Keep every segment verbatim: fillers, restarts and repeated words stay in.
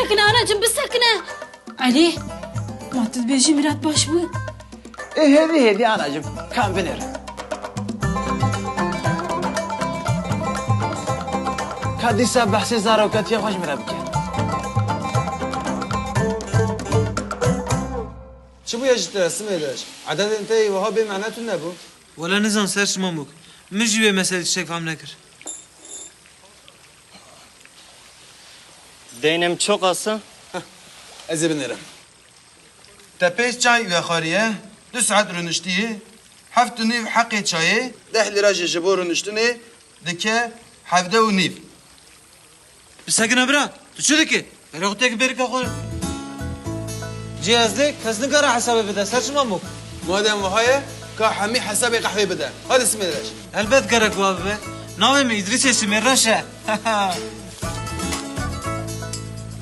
Bisekine anacim, bisekine. Elî, ma tu dibêjî Mirat baş bû? Ê, hêdî hêdî anacim, ka em binêrin. Ka dîsa behsê zarokatiya xwe ji min re bike. Çi bûye ji te, Simêdeş? Edetên te yê wiha bê mane tune bû? Wele nizam ser şima mok. Min jî wê meselê tiştek fam nekir. Deynê min çok asa. Heh, ez ê binêrim. Te pênc çay vexwariye, du saet rûniştiye, heft û nîv heqê çayê, deh lîra jî ji bo rûniştinê dike hevdeh û nîv. Bisekine bira, tu çi dikî? Erê xwe têkî bêrîka xwe. Cihazê kes nikare hesabê bide, ser çima mok? Madem wiha ye, ka hemî hesabê qehwê bide. Hadi Simêdeş. Elbet gerek wiha bibe. Navê min Îdrîsê Simêreş e.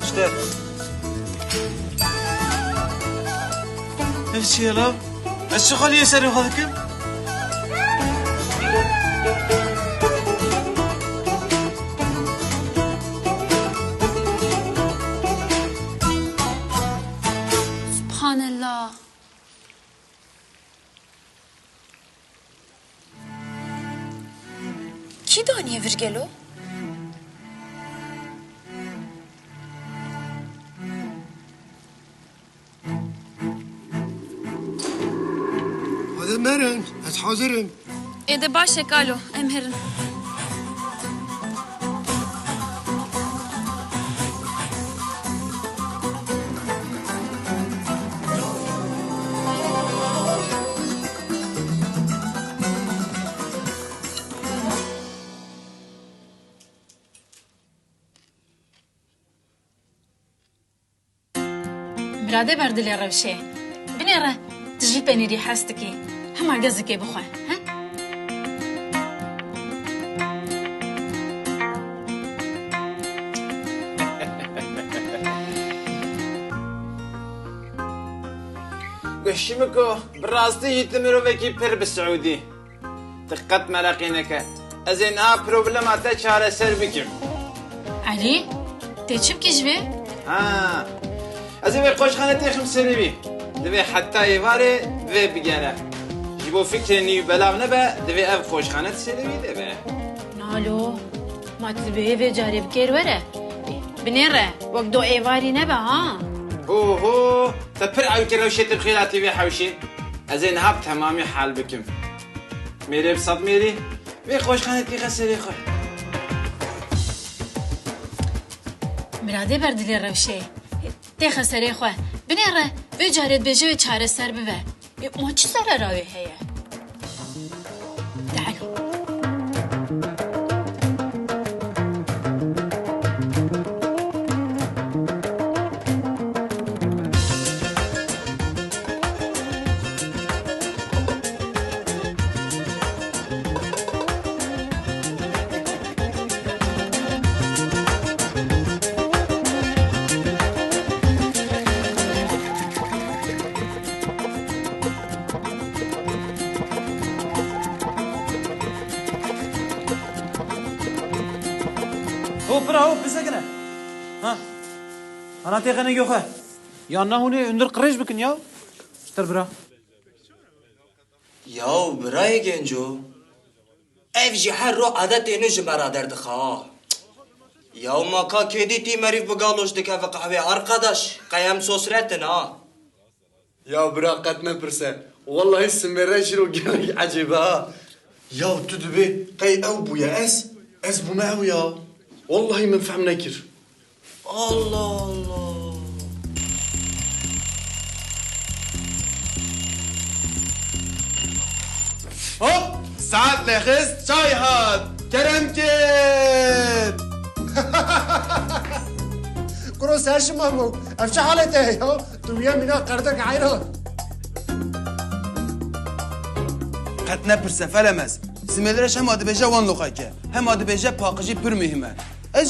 İşte. Ev çi ye la? Ez çi xaliyê serê xwe dikim? Subhanallah. Kî daniye vir gelo? Hadi merin, ez hazir im. Ê de baş e kalo, em herin. Miradê berdilê rewşê. Binêre, tu jî penîrî hez dikî. Hema gezikê bixwe, he? Guh Şimiko, bi rastî jî tu mirovekî pir bi siûdî. Tu qet mereqê neke. Ez ê niha problema te çareser bikim. Elî, tê çi bikî ji vê? Ha. Ez ê vê qoşxane têxim serê wî. Divê heta êvarê vê bigere. Ji bo fikrê nî û belav nebe, divê ev qoşxane di serê wî de be. Nalo, ma tu dibê vê carê bi kêr were. Binêre, wek do êvarî nebe ha. Oho, te pir ewkî rewşê tu bi xêratî vê hewşê. Ez ê niha bi temamî hal bikim. Mêrê bi sed mêrî, vê qoşxanê têxe serê xwe. Miradê berdilê rewşê. Têxe serê xwe. Binêre, vê carê dibêje wê çareser bibe. Ê, ma çi zerera wê heye? Teala. Ho, pira, ho, bisekine. Ha. Ana têxe negê xwe. Ya na hûnê hundir qirêj bikin ya. Ji te re bira. Yaw birayê genco, ev jî her roj adetê nû ji me re derdixe ha. Yaw ma ka kê dîtî merîv bi galoş dikeve qehwê arkadaş, qey em sosret in ha. Ya bira qet nepirse. Wellahî Simêre jî ro gelek ecêb e ha. Ya tu dibê qey ew bûye ez, ez bûme ew ya. Wellahî min fehm nekir. Allah Allah. Hop! Saet lêxist, çay hat. Kerem kin. Kuro ser şima bû. Ev çi halê te ye ya? Tu wiya mîna qerdek heyran. Qet nepirse, felemez. Simêdireş hema dibêje wan loqek e, hema dibêje paqijî pir muhîm e. Ez